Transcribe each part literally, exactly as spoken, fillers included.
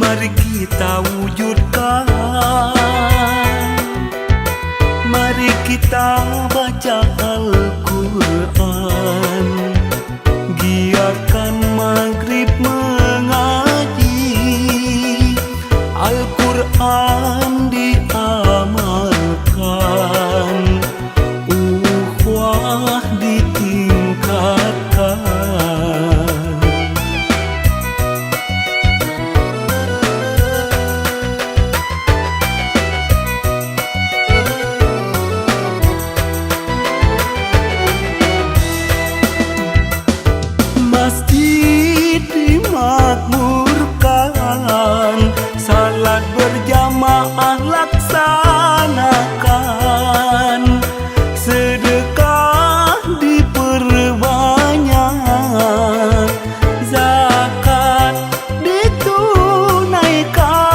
Mari kita wujudkan, mari kita baca Al-Quran, giatkan magrib mengaji, Al-Quran diamalkan, ukhuwah ditingkatkan. Masjid dimakmurkan, salat berjamaah laksanakan, sedekah diperbanyak, zakat ditunaikan.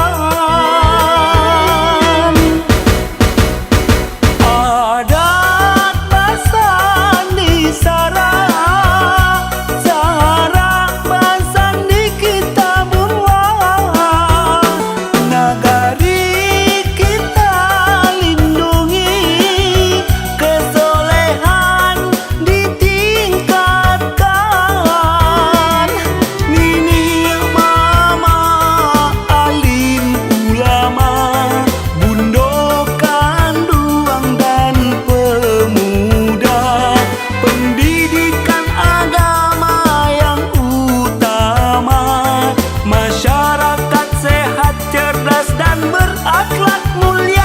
Adat basandi sarak, sarak basandi Kitabullah. Nagari kita lindungi, kesolehan ditingkatkan. Niniak mamak alim ulama, bundo kanduang dan pemuda, pendidikan agama yang utama, masyarakat sehat, cerdas, dan berakhlak mulia.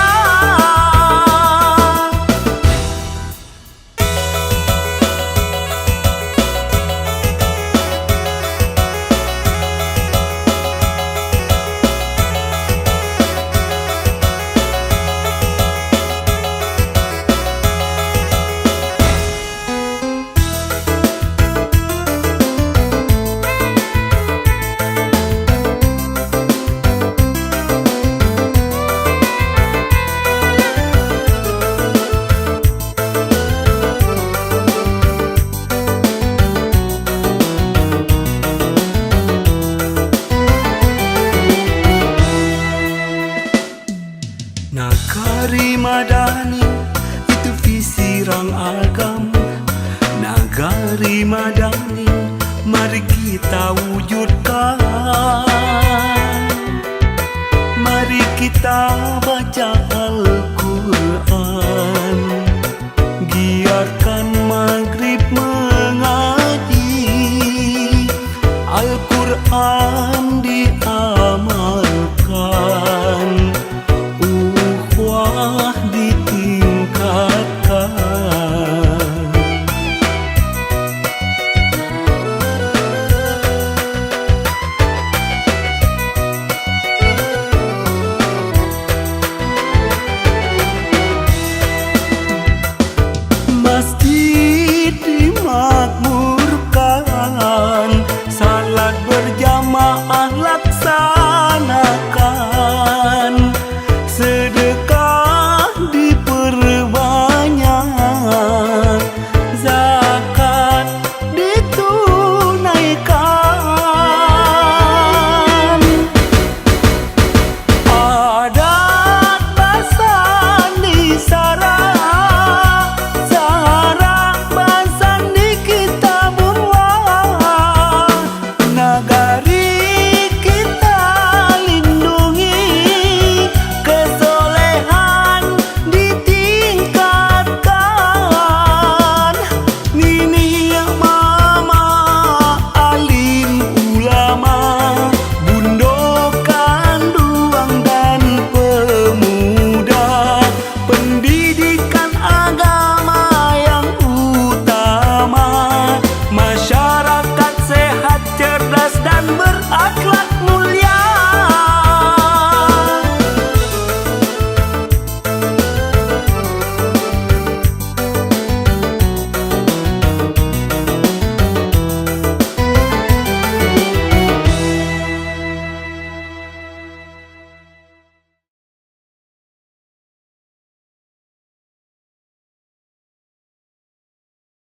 Nagari madani, itu visi Rang Agam. Nagari madani, mari kita wujudkan. Mari kita